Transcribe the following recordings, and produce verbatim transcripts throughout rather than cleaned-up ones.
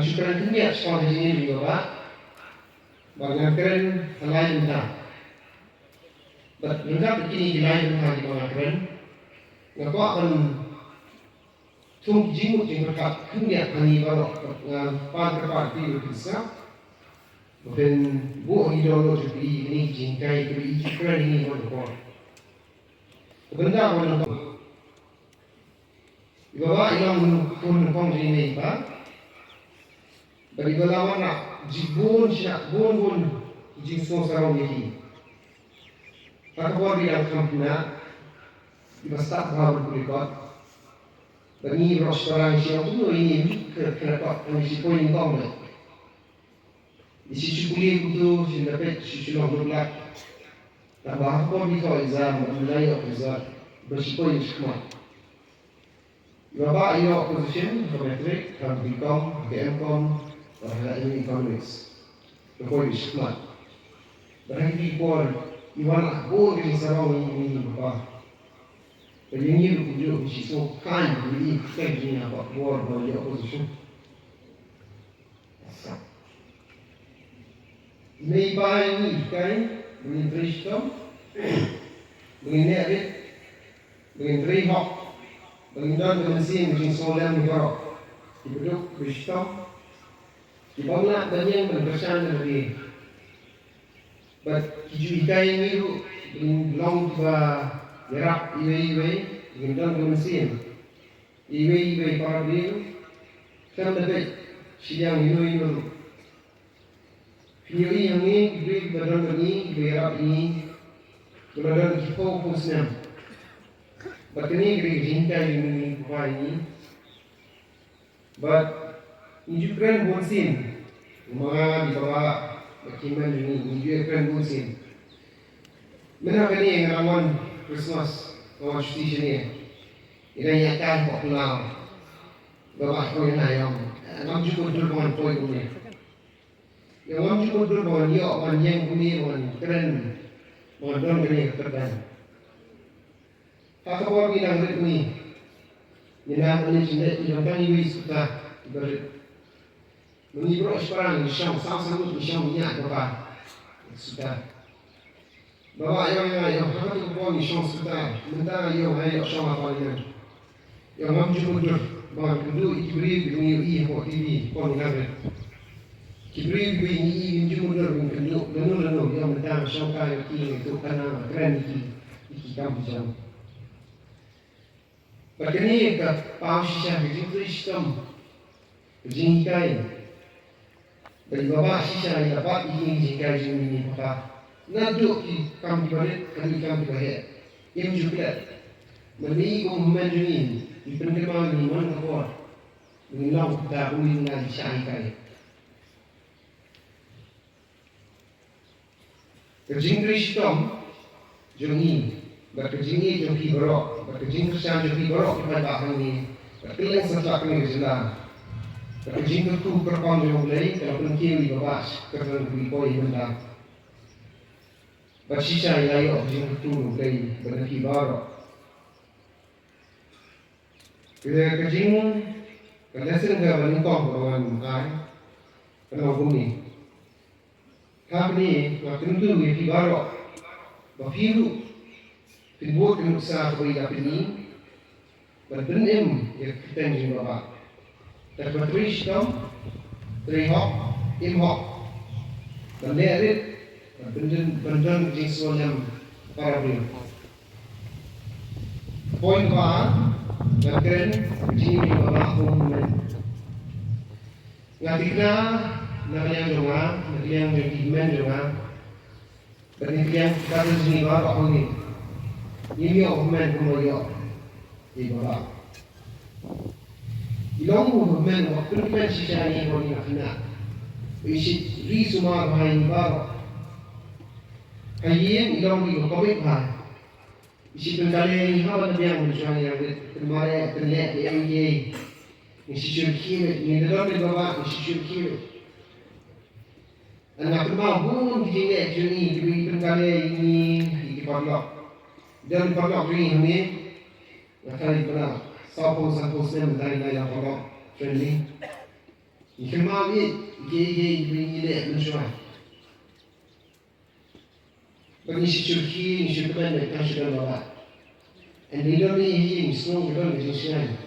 Shu kren khyndiat shaphang ka jingim jong i Baba. Bad ngan kren ha lai bynta. Bad ryngkat bad kine ki lai bynta kiba nga kren, nga kwah ban thung ki jingmut jingpyrkhat khyndiat ha ngi baroh. Bad nga pan kyrpad ïa phi ba phin sngap, ba phin buh ha ki dohnud jong phi ïa kine ki jinghikai kiba i kren ïa ngi man ka por. Ka bynta kaba nyngkong, i Baba i long u khun nyngkong jong i mei i pa. Bad i ba la wanrah bun sha bun bun ki jingsngew sarong ïa i. Ha ka por ba i dang kham khynnah, i ba stad bha ban pule kot. Bad ngi baroh shipara ngi shu ong kumno ïa ngi mih ka khynnah kot, ngi shu poi nyngkong leh. I shu shu pule kumto, shu da peit, shu shu long lut lak. Tangba ha ka por ba i thoh exam, bad i la ïoh result, i ba shu poi shakhmat. I Baba i ïoh position ha ka matric, ha ka B.Com, ha ka M.Com, bad ha ka M.A. Economics. Ka poi shakhmat. Bad ha kine ki por i wanrah bun ki jingsarong ïa i Baba. Bad ïa ngi ruh kumjuh ngi shu sngewkmen ïa i, khlem jingïa ka por ba i ïoh position. I mei i pa i ngi hikai ba ngin trei shitom, ba ngin leh rit, ba ngin trei hok, ba ngin don ka mynsiem ka jingsngewlem baroh. Kiba duk ba shitom, kiba ym lah ban ïeng ban kyrshan lade. Bad ki ju hikai ïa ngi ruh ba ngin long kiba ïarap iwei iwei, ba ngin don ka mynsiem iwei iwei para briew, khlem da peit shiliang ïano ïano ruh. Phin ïohi hangne ki briew kiba don bad ngi, kiba ïarap ïa ngi, kiba la don ki phew phew snem. Bad kane ka dei ka jinghikai jong ngi, Baba, ïa ngi. Bad ngi ju kren bun sien. Nga, i Baba bad ki hynmen jong ngi, ngi ju kren bun sien. Mynta kane nga dang wan Christmas, nga wan shuti shane. Nga dang ïaid kai hapoh phyllaw. Baba, poi na ïong. Ngam ju mutdur ba ngan poi kumne. Ïong, ngam ju mutdur ba ngan ïoh ban ïeng kumne, ba ngan kren, ba ngan don kane ka kyrdan. Ha ka por ngi dang rit ngi, ngi nang ane jingngeit, ngi dang tang iwei i skuta iba rit. Ma ngi baroh shipara ngi shong, saw saw ngut ngi shong, ngi ñiah kaba skuta. Baba, ïong, ïong, ïong, ha katu ka por ngi shong skuta. Mynta ïong, ha ïoh shong ha parliament. Ïong, ngam ju mutdur ba ngan kynduh ïa ki briew kiba ngi ïohi hapoh T V, por ngi dang rit. Ki briew kiba ngi ïohi, ngim ju mutdur ba ngan kynduh lano lano. Ïong, mynta nga shong kai bad ki, nga ïathuh khana, nga kren ïa ki, ïa ki kam ki jam. Bad kane ka paw shisha ka jingtrei shitom, ka jinghikai. Bad i Baba shisha i la bat ïa kine ki jinghikai jong ngi, Papa. Naduh ki kam kiba rit haduh ki kam kiba heh. Im ju klet. Bad ngi kum u hynmen jong ngi, ngi pynkynmaw ïa ngi man ka por. Ngi long kumta kum ngi ngan shah hikai. Ka jingtrei shitom jong ngi, bad ka jingïeit jong phi baroh, bad ka jingkyrshan jong phi baroh ki paidbah hangne, bad kylleng satlak kane ka jylla, bad ka jingkyrkhu kyrpang jong U Blei ka la pynkiew ïa i Baba, kyrdan kaba ngi poi mynta. Bad shisha i la ïoh ka jingkyrkhu U Blei bad na phi baroh. Ka, ka jing, ka lesson kaba nyngkong kaba ngan ai ka long kumne. Ha kane nga kyntu ïa phi baroh ba phi ruh phin bud ka nuksa kaba ïa phi, ban pynim ïa ka kyrteng jong u Baba. Te ba trei shitom, trei hok, im hok, ban leh rit, ban pyndon, ban don ka jingsngewlem para briew. Point ba ar, nga kren ka jingim jong u Baba kum u hynmen. Nga thikna na ka liang jong nga, na ka liang jong ki hynmen jong nga, bad na ka liang ki cousin jong ngi baroh hangne. Ngim ïoh hynmen kumba ïoh i Baba. I long u hynmen uba pynkmen shisha ïa ngi ba ngi la khynnah. I shu ri sumar bha ïa ngi baroh. Ha ïing i long uba comic bha. I shu pynkylla ïa ngi haba la biang mynshuwa ngi ïa ngi pynmareh pynleh ïa ngi. Ngi shu shu khie, ngi da don i Baba, ngi shu shu khie. Nga kynmaw bun ki jingleh jong ngi kiba i pynkylla ïa ngi ha ki paralok. Don paralok jong ngi hangne. Nga tharai ba na sawphew sanphew snem mynta ngi la ïa paralok friendly. Ngi kynmaw ïa kiei kiei ba ngi leh mynshuwa. Ba ngi shu shu khie, ngi shu kmen beit tang shu don ba bha. Hynrei don ïa ngi, ngi sngew ba don ka jingsngewsih.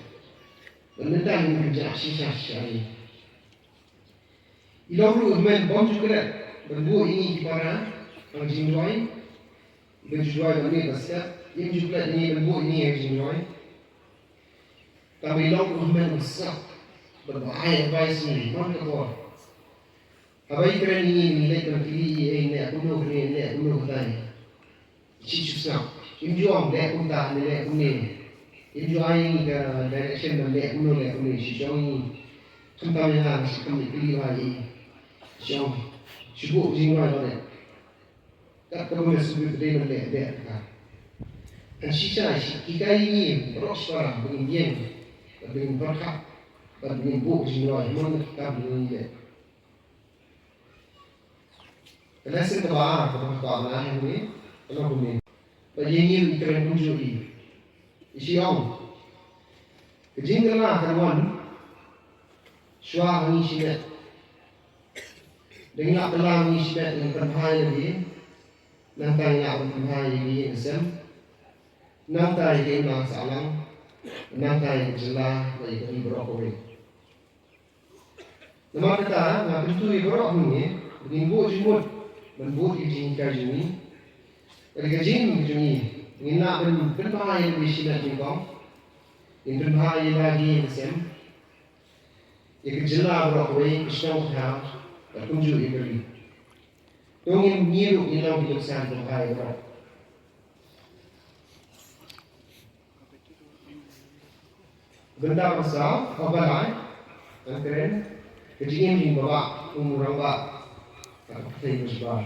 Ba mynta ngi kynjah shisha shisha ïa ngi. I long ruh hynmen bym ju klet ban buh ïa ngi ki para ha ka jingduwai. Ba ju duwai ban mih ba step, im ju klet ïa ngi ban buh ïa ngi ha ka jingduwai. Tang ba i long ruh hynmen ba sngap bad ba ai advice ïa ngi man ka por. Haba i kren ïa ngi, ngi leit ban kylli ïa i, leh kumno kane, leh kumno katai. Shi shu sngap. Im ju ong leh kumta ne leh kumne. Im ju ai ïa ngi ka direction ban leh kumno leh kumne. Shi shu ong ïa ngi, khamtam ïa nga, shi kham leit kylli ïa i. Shi ong, shu buh jingduwai ban leh. Kat kaba me sngewthuh, dei ban leh, leh kata. Kan shisha, shi, hikai ïa ngi baroh shi para ba ngin ïeng, ba ngin pyrkhat, ba ngin buh jingduwai, mon na ki kam ba ngin leh. Ka lesson kaba ar kaba nga kwah ban ai hangne ka long kumne. Ba ïa ngi ruh i kren kumjuh i. I shu ong, ka jingkylla kan wan shuwa ha ngi shimet. Da ngi la kylla ha ngi shimet, ngi pynbha ïa lade. Nangta ngi la pynbha ïa ki ïing ki sem. Nangta ïa ka imlang sahlang. Nangta ïa ka jylla bad ïa ka ri baroh kawei. Namar kata nga kyntu ïa baroh hangne ba ngin buh jingmut ban bud ïa ka jinghikai jong ngi. Bad ïa ka jingim jong ngi ngin lah ban pynbha ïa lade shimet nyngkong. Ngin pynbha ïa la ki ïing ki sem, ïa ka jylla baroh kawei, ka shnong ka thaw, bad kumjuh ïa ka ri. To ngin, ngi ruh ngin long ki nuksan jong ka ïa baroh. Bynta ba saw, kaba lai, ngan kren, ka jingim jong i Bah Bah, um rangbah, ka pyrthei ba shabar.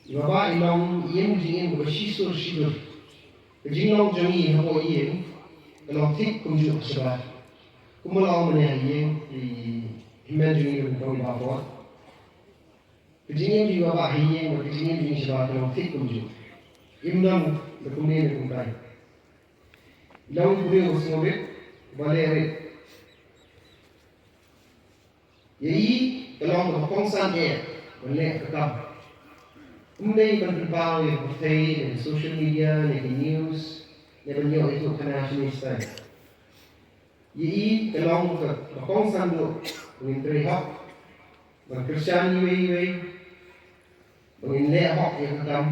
I Bah Bah i long i ïing jingim kaba shisur shidur. Ka jinglong jong i hapoh ïing ka long thik kumjuh ha shabar. Kumba la ong mynne ha ïing, i hynmen jong i ba nyngkong i Bah Bah. Ka jingim jong i Bah Bah ha ïing bad ka jingim jong i shabar ka long thik kumjuh. Im don da kumne ne kumtai. I long u briew u sngewrit, uba leh rit. Ïa i ka long kaba kongsan eh ban leh ka kam. Ym dei ban pynpaw ïa ka pyrthei ne ka social media ne ka news ne ban ïoh ïathuhkhana shane shatai. Ïa i ka long kaba kongsan duh ban ngin trei hok, ban kyrshan iwei iwei, ban ngin leh hok ïa ka kam.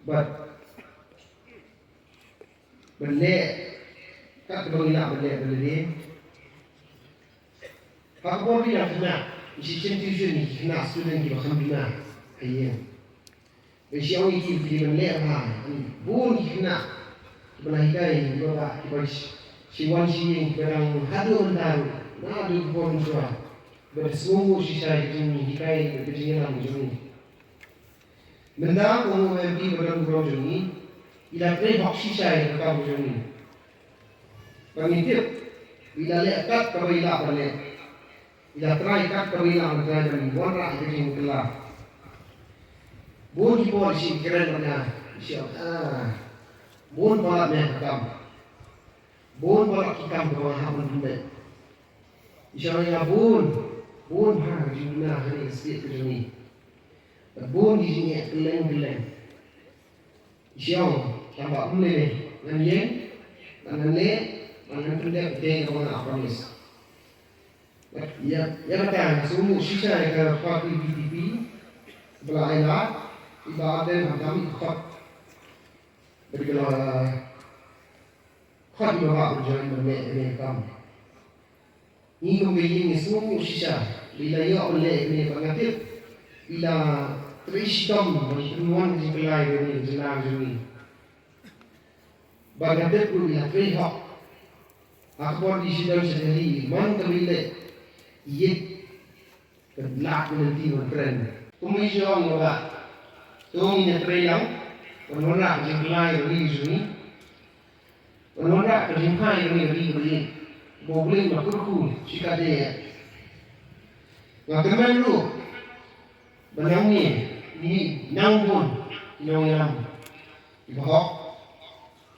Bad ban leh kat kaba ngi lah ban leh da lade. Ha ka por ba ngi dang khynnah, ngi shu shim tuition ïa ki khynnah student kiba kham duna ha ïing. Ba ngi shu ong ïa ki ba ki dei ban leh bha. Bun ki khynnah kiba la hikai ïa ki Bah Bah, kiba shu wan sha ïing, kiba dang haduh mynta ruh, naduh ka por mynshuwa, kiba da sngewnguh shisha ïa ka jinghikai bad ka jingïalam jong ngi. Mynta kum u M P ba don burom jong ngi, i la trei hok shisha ïa ka kam jong ngi. Ba ngi tip i la leh kat kaba i lah ban leh. I la try kat kaba i lah ban try ban wanrah ïa ka jingkylla. Bun ki por i shu kren bad nga, i shu ong, ah, bun palat ne ka kam. Bun palat ki kam kaba nga hap ban pynbeit. I shu ong ïa nga bun, bun ha ka jingduna ha kane ka state ka jong ngi. Bad bun ki jingeh kylleng kylleng. I shu ong, tangba ym lei lei, ngan ïeng, bad ngan leh, bad ngan pyndep ïa kaba nga la promise. Bad ïa, ïa kata nga sngewnguh shisha ïa ka party V P P ba la ai lad, i Bah Ardent, ha ka kam i khot. Bad i ba la khot i Bah Bah ban join ban leh ïa kane ka kam. Ngi kum ka ïing ngi sngewnguh shisha ba i la ïoh ban leh ïa kane, bad nga tip i la trei shitom ban pynwan ka jingkylla ïa kane ka jylla ka jong ngi. Bad nga tip ruh i la trei hok. Ha ka por ba i shu don sha Delhi, man kaba i leh, i ïeit ka lad ka lynti ban kren. Kumba i shu ong, Bah Bah, to ngin ïatrei lang ban wanrah ka jingkylla ïa ka ri ka jong ngi. Ban wanrah ka jingphai ïa ka ri kaba ïeit, ba U Blei un kyrkhu shikatdei. Nga kyrmen ruh ba nangne ngi nang bun ki nongïalam kiba hok,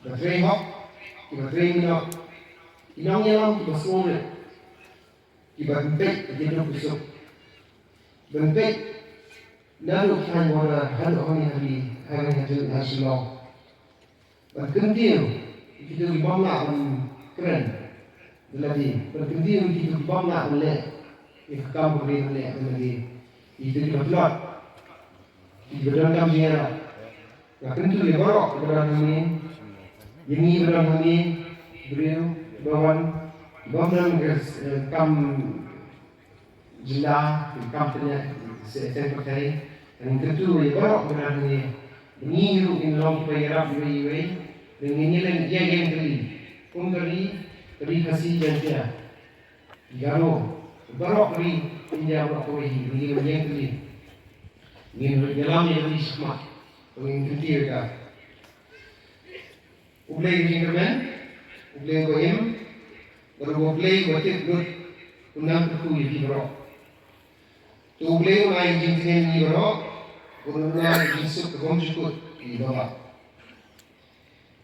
kiba trei hok, kiba trei minot, Ki nongïalam kiba sngewrit, kiba peit ïa ki duk ki suk, ban peit naduh thaiñ border haduh hangne ha ri, ha ri ha Shillong. Ban kyntiew ïa kito ki bym lah ban kren da lade, ban kyntiew ïa kito ki bym lah ban leh ïa ka kam kaba dei ban leh da lade, ïa kito kiba tlot, kiba donkam jingïarap. Nga kyntu ïa baroh kiba don hangne, ïa ngi ba don hangne, briew ba wan, bym don ka, eh, kam jylla, kam pynïaid seng pyrthei. Nga kyntu ïa baroh kiba don hangne, ba ngi ruh ngin long kiba ïarap iwei ïa iwei, ba ngin ïeng, ïeng, ïeng tylli kum ka ri, ka ri Khasi Jaiñtia, Garo, baroh ka ri India baroh kawei hi, ba ngin ïeng tylli. Ngin ïalam ïa ka ri shakhmat, ba ngin kyntiew ïa ka. U Blei u jingkyrmen, U Blei uba im, bad U Blei uba tip lut, un nang kyrkhu ïa phi baroh. To U Blei un ai jingtngen ïa ngi baroh, bad un ai jingsuk kaba ym jukut ïa ngi baroh.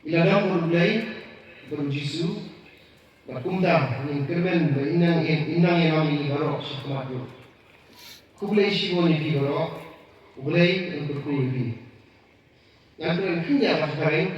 I la don bad U Blei bad U Jisu, bad kumta ngin kyrmen ba in nang, in nang ïalam ïa ngi baroh shakhmat ruh. Khublei shibun ïa phi baroh, U Blei un kyrkhu ïa phi. Ngan kren khyndiat ha ka phareng.